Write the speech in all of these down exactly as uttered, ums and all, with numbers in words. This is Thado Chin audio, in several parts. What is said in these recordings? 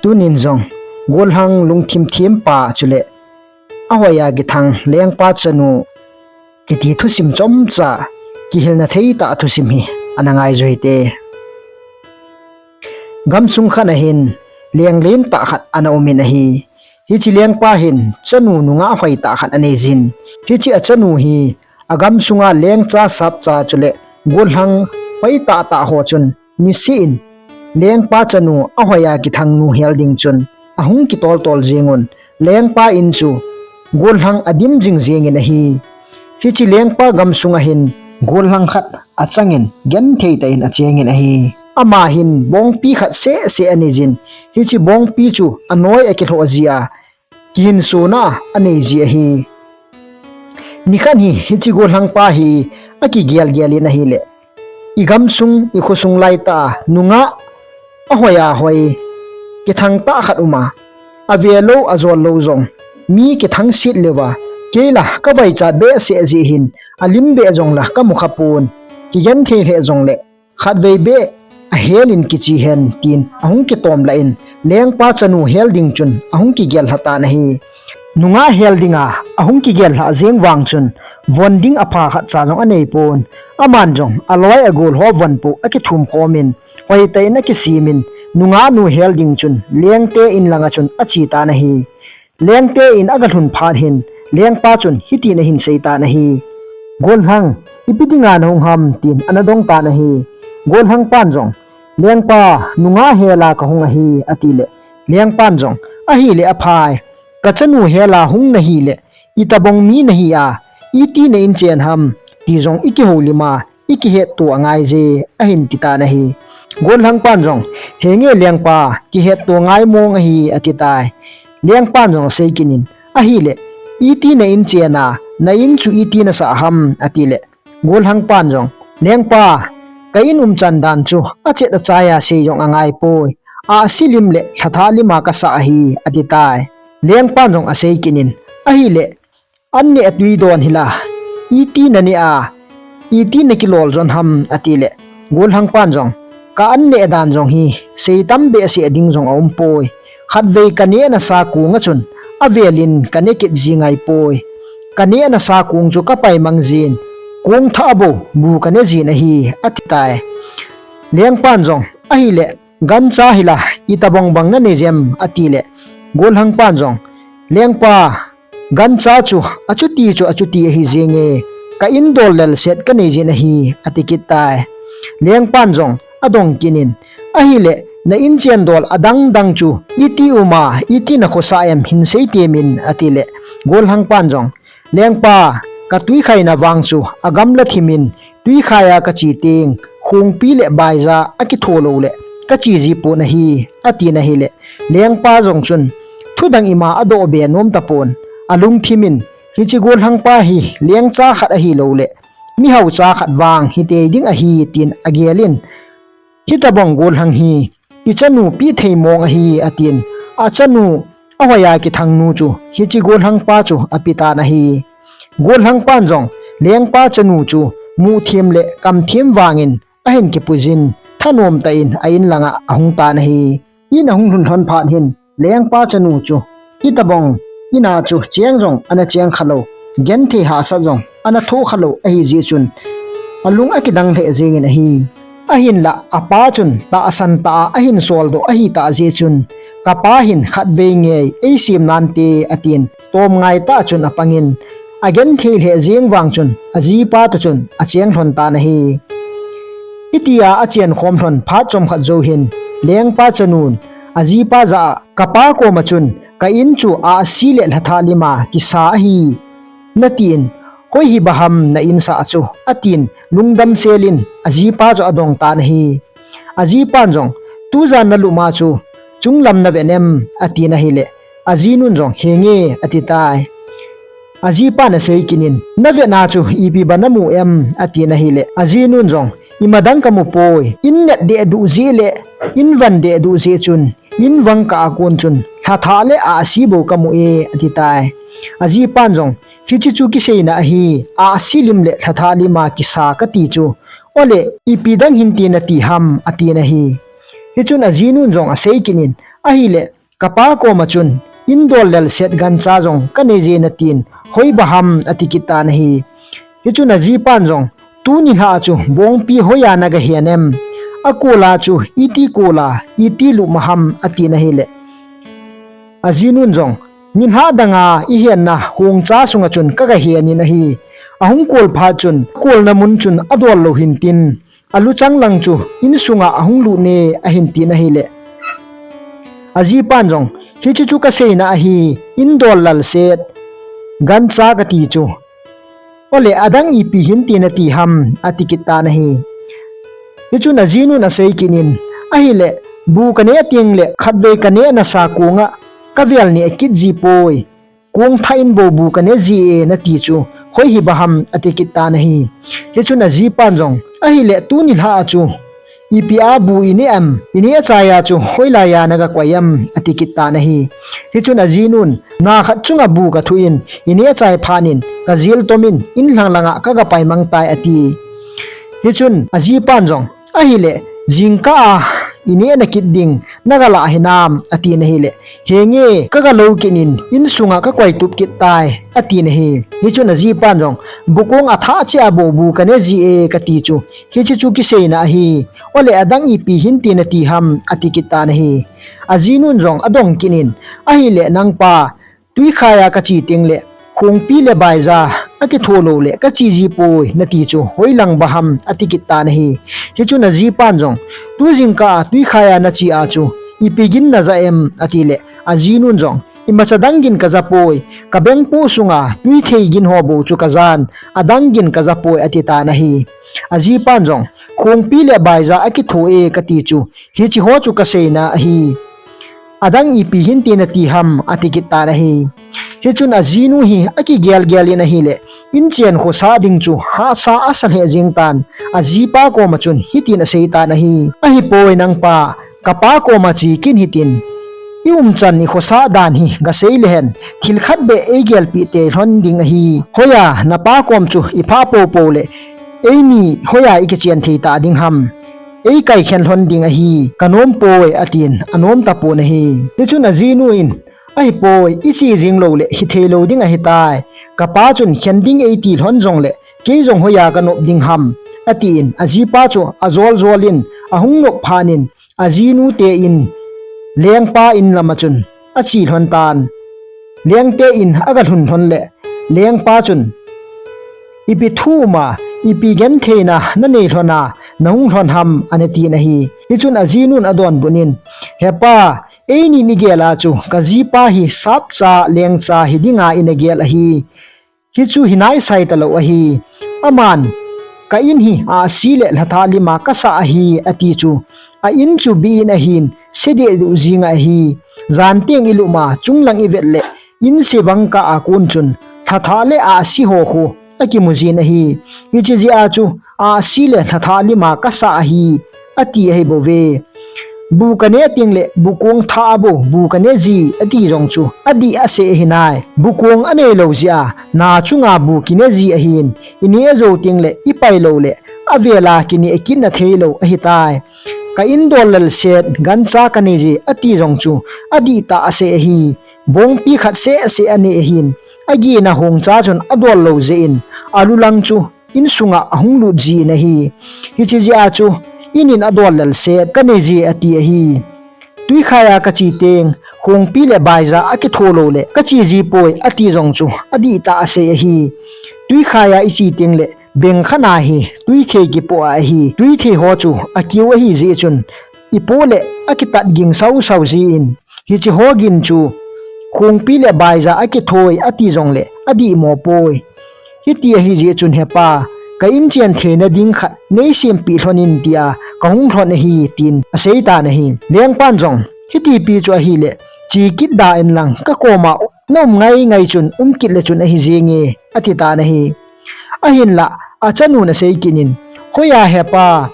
Tunin jong, gollhang lungthim thim pa chule ahoiya kithang lengpa chanu kiti thusim chomcha, kihilna thei tah thusim hi ana ngai jui te. Gamsung khat ahin leng lentah khat ana umin ahi. Hiche lengpa hin chanu nungah hoitah khat anei jin. Hiche achanu hi agamsunga lengcha sapcha chule gollhang hoitah tah ho chun niseh in lengpa chanu ahoiya kithang nu hel ding chun ahung kitol tol jing un, lengpa in chu gollhang adim jing jing in ahi. Hiche lengpa gamsung ahin gollhang khat achangin genthei tah in achengin ahi. Ama hin bongpi khat seh seh anei jin. Hiche bongpi chu anoi akilhoh jia kihinsona anei ji ahi. Nikhat hi hiche gollhang pa hi akigel gel in ahile, igamsung ikhosung laitah a nungah ahoiya hoi kithang tah khat uma, avelou ajollou jong mi kithang sit leuva, keila kavaichat behseh jeh hin alim beh jong la kamu khapon, kigenthei lheh jongle khatvei beh ahel in kiche hen tin ahung kitom lah in lengpa chanu hel ding chun ahung kigel lha tan ahi. Nungah hel dinga ahung kigel lhah jeng vang chun von ding apha khatcha jong anei pon, aman jong aloi agol ho von po akithum khom in hoitah in akisem in nungah nu hel ding chun lengte in langa chun ache tan ahi. Lengte in agalhun phat hin lengpa chun hitin ahin sei tan ahi. Gollhang, ipi dinga nahung ham tin ana dong tan ahi. Gollhang pan jong, lengpa, nungah hela kahung ahi, atile, lengpan jong, ahile aphai, kachanu hela hung nahile, itobang mi nahi a, iti na in chen ham ti jong ikihoulim a, ikihetto angai je, ahin ti tan ahi. Gollhang pan jong, henge lengpa, kihetto ngai mong ahi, ati tai. Lengpan jong asei kit in, ahile, iti na in chen a, na in chu iti nasah ham, atile, gollhang pan jong, lengpa, ka in umchan dan chu achet achai a sei jong angai poi, ahsi lim le lhathah lim a kasah ahi, ati tai. Lengpan jong asei kit in, ahile, an neh tui don hila, iti na neh a, iti na kilol jon ham, atile, gollhang pan jong, ka an neh dan jong hi, sei tam behseh ding jong aum poi. Khatvei kaneh nasa kong a chun, avel in kaneh kit ji ngai poi. Kaneh nasa kong chu kapai mang jin, kong thah bou bu kaneh jin ahi, ati tai. Lengpan jong, ahile, gancha hila, itobang bang naneh jem, atile, gollhang pan jong, lengpa, gancha chu achuti chu achuti ahi jenge, ka in dol lelset kanei jin ahi, ati kit tai. Lengpan jong adong kit in, ahile, na in chen dol adang dang chu iti um a, iti na khosah em hin sei temin, atile, gollhang pan jong, lengpa, ka tuikhai na vang chu agamla thim in, tuikhai a kache teng, khongpi le baija akitho lou le, kache ji pon ahi, ati na hile, lengpa jong chun, thudang ima adoh be nom tapon, alungthim in, hiche gollhang pa hi lengcha khat ahilou le, mihaucha khat vang hitei ding ahi, tin agel in, hitobang gollhang hi, ichanu peh thei mong ahi, atin, achanu, ahoiya kithang nu chu, hiche gollhang pa chu ape tan ahi. Gollhang pan jong, lengpa chanu chu, muh them le kam them vangin, ahin kipuijin, thanom tah in a in langa ahung tan ahi. In ahung lhun lhon phat hin, lengpa chanu chu, hitobang, in a chu cheng jong ana cheng khalou, genthei hahsat jong ana thoh khalou ahi jeh chun, alung akidang lheh jengin ahi. Ahinlah, apa chun, tahsan tah a ahin soldoh ahi tah jeh chun, kapa hin khatvei ngei eisem nante, atin, tom ngai tah chun apangin, agenthei lheh jeng vang chun, ajipa toh chun acheng lhon tan ahi. Hitia achen khom lhon phat chomkhat jou hin, lengpa chanun, ajipa jah a, kapa koma chun, ka in chu ahsi le lhathah lim a kisa ahi, natin, koi hiba ham na insah chu, atin, lungdam sel in, ajipa chu adong tan ahi. Ajipan jong, tujan nalum a chu, chunglam navet em, atin ahile, ajinun jong, henge, ati tai. Ajipan asei kit in, navet na chu, ipi ba namu em, atin ahile, ajinun jong, ima dang kamu poi, in neh deh duh jeh le, in van deh duh jeh chun, in vang kah a kon chun, lhathah le ahsi bou kamu e, ati tai. Ajipan jong, hiche chu kiseina ahi, ahsi lim le lhathah lim a kisa kati chu, ole, ipi dang hin ti nati ham, atin ahi. Hichun ajinun jong asei kit in, ahile, Kapa koma chun, in dol lel set gancha jong kanei je natin, hoiba ham ati kit tan ahi. Hichun ajipan jong, tuni lha chu bongpi hoiya naga hen em? Akola chu iti kola, iti luma ham atin ahile, ajinun jong, nilhah danga ihenna hongcha sunga chun kaga henin ahi. Ahung kol phat chun, kolna mun chun adol lou hintin, aluchang lang chu insunga ahung lut ne ahin tin ahile, ajipan jong, hichu chu kaseina ahi, in dol lel set gancha kati chu. Ole adang ipi hinti nati ham ati kit tan ahi. Hichun ajinun asei kit in, ahile, bu kaneh tengle khatvei kaneh nasa konga kavel neh kit ji poi. Kong thah in bou bu kaneh ji e nati chu, hoi hiba ham ati kit tan ahi. Hichun ajipan jong, ahile tuni lha chu ipi a bu ineh em, ineh chaiya chu hoilaiya naga koi em ati kit tan ahi. Hichun ajinun, na khat chunga bu kathuh in, ineh chai phat in kajil tomin, in lhang langa kaga paimang tai ati. Hichun ajipan jong, ahile, jingkah a inehna kit ding naga lah hinam atin ahile, henge kaga lou kit in, insunga kakoi tup kit tai atin ahi. Hichun ajipan jong, bu kong athah cheh a bou bu kaneh ji e kati chu, hiche chu kiseina ahi. Ole adang ipi hinti nati ham ati kit tan ahi. Ajinun jong adong kit in, ahile nangpa, twikhaiya kache tengle khongpi le baija akitho loule kache ji poi nati chu hoilangba ham ati kit tan ahi. Hichun ajipan jong, tu jingkah a twikhaiya nache a chu ipi gin naja em atile, ajinun jong, imacha dang gin kaja poi, kabengpoh sunga twithei gin ho bou chu kajan, adang gin kaja poi ati tan ahi. Ajipan jong, khongpi le baija akitho e kati chu, hiche ho chu kaseina ahi. Adang ipi hinti nati ham ati kit tan ahi. Hichun ajinu hi akigel gel in ahile, inchen khosah ding chu hahsa asa lheh jeng tan, ajipa koma chun hitin asei tan ahi. Ahipoi nangpa, kapa koma che kit hitin, i umchan i khosah dan hi gasei lehen, thil khat beh eigelpeh tei lhon ding ahi. Hoiya napa kom chu iphah poupou le, eini hoiya ikichen thei ta ding ham? Eikaikhen lhon ding ahi, kanom poi atin, anom tapon ahi. Hichun ajinu in, ahipoi, iche jeng loule hithei lou ding ahitai. Kapa chun khen ding eiti lhon jongle, kei jong hoiya kanop ding ham? Atin, ajipa chu ajol jol in, ahung nop phat in, ajinu te in, lengpa in lama chun ache lhon tan. Lengte in aga lhun lhon le, lengpa chun, ipi thu uma, ipi gentheina nanei lhona nahung lhon ham, ana tin ahi. Hichun ajinun adonbut in, hepa, eini nigel a chu kajipa hi sapcha lengcha hidinga ina gel ahi. Hichu hinaisai talou ahi. Aman, ka in hi ahsi le lhathah lima kasah ahi, ati chu, a in chu bi in ahin, sedeh duh jinga ahi. Jan teng ilum a, chunglang ivet le, in sevang kah a kon chun, lhathah le ahsi ho khu akimu jin ahi. Hiche jeh a chu, ahsi le lhathah lima kasah ahi, ati ahibouve. Bu kaneh tengle, bu kong thah a bou bu kaneh ji, ati jong chu adih asei ahinai. Bu kong anei lou jeh a, na chunga bu kineh ji ahin, ineh jou tengle, ipai loule, avela kineh kitna theilou ahitai. Ka in dol lel set gancha kanei je, ati jong chu adihtah asei ahi. Bongpi khat seh seh anei ahin, agena hongcha chun adol lou jeh in, alulang chu insunga ahung lut jin ahi. Hiche jeh a chu, in in adol lel set kanei je, ati ahi. Twikhaiya kache teng, khongpi le baija akitho loule kache ji poi, ati jong chu adihtah asei ahi. Twikhaiya iche tengle, beng khat a hi twithei kipoh ahi. Twithei ho chu akiu ahi jeh chun, ipoh le akitat ging sausau jin, hiche ho gin chu khongpi le baija akithoi ati jongle adihmo poi. Hiti ahi jeh chun hepa, ka in chen theina ding khat neisempeh lhon in tia kahung lhon ahi, tin asei tan ahi. Lengpan jong, hitipi chu ahile, che kit da inlang, kakoma na um ngai ngai chun um kit le chun ahi jenge, ati tan ahi. Ahinlah, achanun asei kit in, hoiya hepa,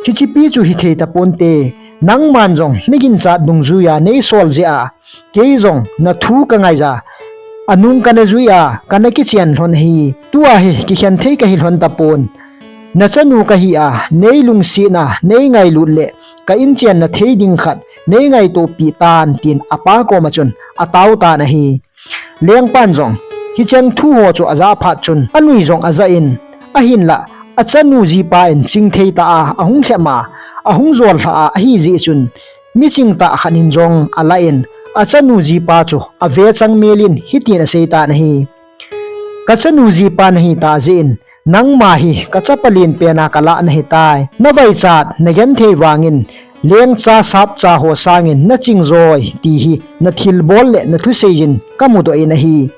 hichepi chu hithei taponte, nangman jong naginchat dungjuiya neisol jeh a, kei jong nathu kangaija, anung kana juiya kana kichen lhon ahi, tua hi kikhen thei kahi lhon tapon. Nachanu kahi a, neilungsetna, neingailut le, ka in chenna thei ding khat nei ngaitoh pih tan, tin apa koma chun atao tan ahi. Lengpan jong hicheng thu ho chu aja phat chun anui jong aja in, ahinlah achanu jipa in chingthei tah a ahung lhep a, ahung jol lhah a ahi jeh chun, miching tah khat in jong alah in, achanu jipa chu ave chang mel in hitin asei tan ahi. Kachanu jipa nahi tah jeh in, nangma hi kachapa lenpen a kalah nahitai. Navaichat nagenthei vangin, lengcha sapcha ho sangin naching joi ti hi nathilbol le nathusei in kamudoh in ahi.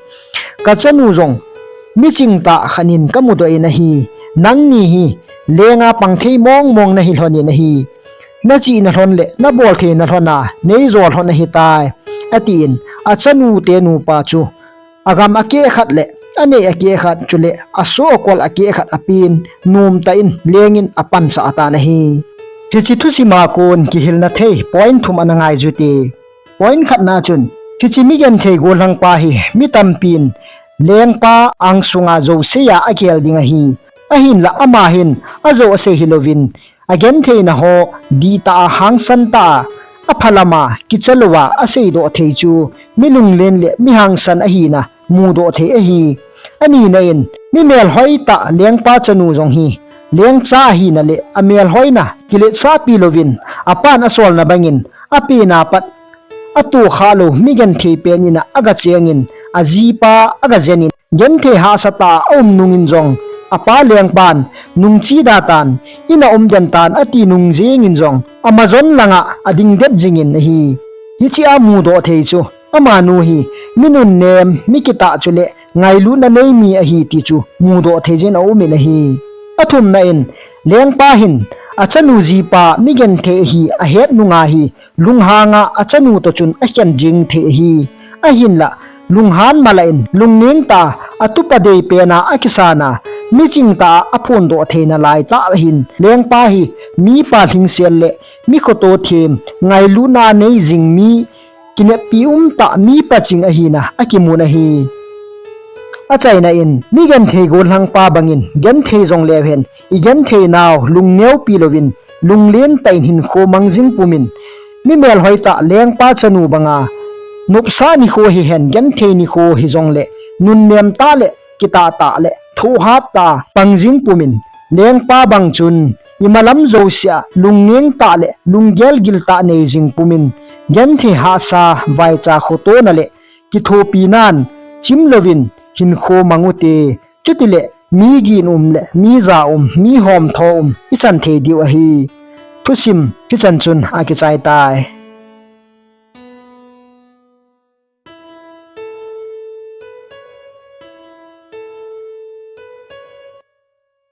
Kachanu jong miching tah khat in kamudoh in ahi. Nangni hi lenga pangthei mongmong nahi lhon in ahi. Nachihna lhon le naboltheina lhon a neijol lhon ahitai, atin, achanute nupa chu agam akeh khat le anei akeh khat, chule aso akol akeh khat apen, nomtah in lengin apansah tan ahi. Hiche thusima kon kihilna thei point thum ana ngai ute. Point khatna chun, hiche migenthei gollhangpa hi mi tampin lengpa angsunga jousea agel ding ahi. Ahinlah ama hin ajou asei hilouvin, agentheina ho dihtah a, hangsan tah a, aphalam a kicha louva aseidoh thei chu mi lunglen le mi hangsan ahina mudoh thei ahi. Anina in, mi melhoi tah lengpa chanu jong hi lengcha ahina le amelhoina kiletsahpi louvin, apan asolna bangin apena pat atohkhah lou migenthei pen ina agachengin, ajipa agajenin, genthei hahsa tah a aum nungin jong, apa lengpan nungche da tan, ina umden tan ati nung jengin jong, amajon langa adingdet jingin ahi. Hichea mudoh thei chu, amanu hi mi nunnem, mi kitah chule ngailutna nei mi ahi ti chu mudoh thei jin aumin ahi. Athumna in, lengpa hin achanu jipa migenthei ahi ahet nunga hi, lunghanga achanu toh chun akhen jing thei ahi. Ahinlah, lunghan malah in, lungneng tah a, atupa deipen a akisan a, miching tah a aphondoh theina laitah ahin, lengpa hi mipa lhingsel le mi khoto them, ngailutna nei jing mi, kineppi umtah mipa ching ahina akimun ahi. Achaina in, migenthei gollhangpa bangin genthei jong leuhen, igenthei nau lungneopi louvin, lunglen tah in hinkho mang jing pumin, mi melhoi tah lengpa chanu banga nopsah nikho hihen, genthei nikho hijongle, nunnem tah le kitah tah le thohhat tah a pang jing pumin, lengpa bang chun imalam jousea lungneng tah le lunggel gil tah nei jing pumin, genthei hahsa, vaicha khotona le kithopinan chim louvin hinkho mang ute. Chutile mi gin um le mi ja um, mi homtho um ichan thei diu ahi. Thusim hichan chun akichai tai.